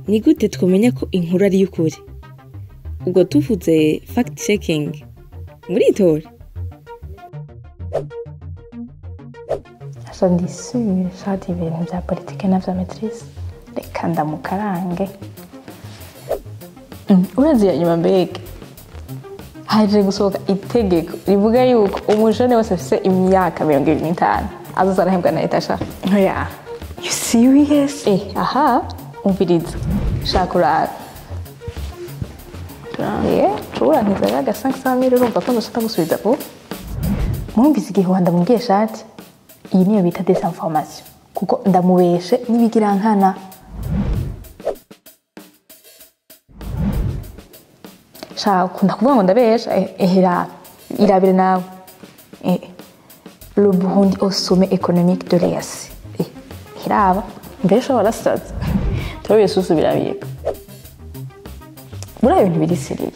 Ni gute twomenya ko inkuru ari y'ukuri? Ubwo tuvuze fact checking muritora? Asa ndi sûre shati ibintu bya politike na vya maîtrise. Reka ndamukarange. Urazi ya nyuma mbega haje gusohoka itegeko rivuga yuko umujene wese afise imyaka 25 azoza arahembwa na leta sha. Oya. You serious? Aha, umviriza. Shaka urabe. Nshobora ntizaga aga 500,000 urumva ko nzoshaka gusubiza vuba. Murumvise igihe ndamubwiye shati, iyi niyo bita desinformation kuko ndamubeshe n'ibigirankana. Sha ukunda kuvuga ngo ndabesha, ehera irabire nawe. Le Burundi au sommet économique de l'EAC. Iraba mbesha warasaze. Turabiye birabika. Muri ibintu biri sérieux.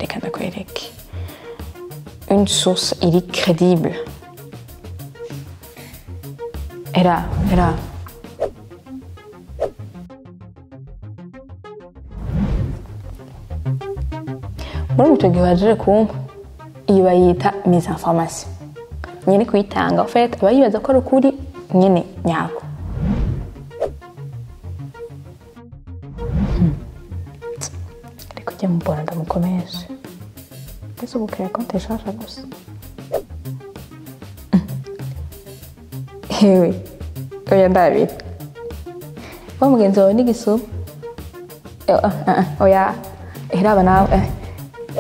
Reka ndakwereke. Une source iri crédible. Era. Muri icyo gihe waje kumpa iyi bayita misinformation. Nyene kuyitanga en fait aba yibaza ko ari ukuri nyene nyako. Reka ujye mubona ndamukomeje. Mbese ubu kaya konti nshasha gusa. Hewe, oya ndabira. Wa mugenzi wawe ni igisuma? Oya, iraba nawe.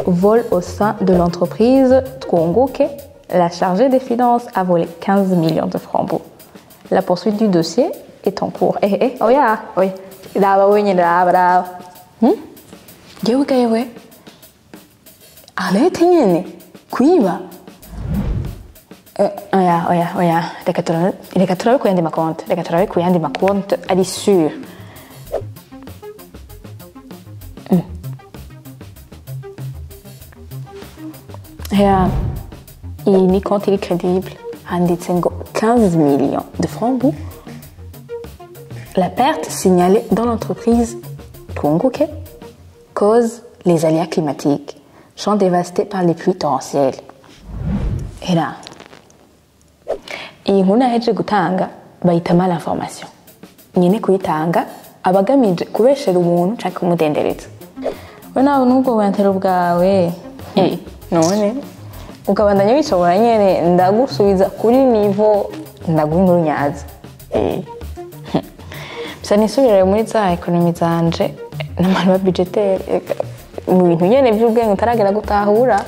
Vol au sein de l'entreprise Twunguke, la chargée des finances a volé 15 millions de francs bons. La poursuite du dossier est en cours. Oya, oya. Raba wenyine, raba. Yewe ga yewe. Arrête nyene. Kwiba. Oya. Reka turabe ku yandi makonti. Reka turabe ku yandi makonti ari sûr. Ya, iyi ni konti iri crédible. Handitse ngo 15 millions de francs bons. La perte signalée dans l'entreprise Twunguke cause les aléas climatiques, champs dévastés par les pluies torrentielles. Et là, iyi nkuru nahejeje gutanga bayita malinformation. Nyene kuyitanga abagamije kubeshera umuntu canke kumudendereza. We nawe nubwo wantera ubwawe. None ukabandanya wishobora nyene ndagusubiza kuri niveau ndaguha inkuru nyazo. Bisa nisubirire muri za ekonomi zanje n'amantu budgetaire mu bintu nyene vy'ubwenge utaragera gutahura.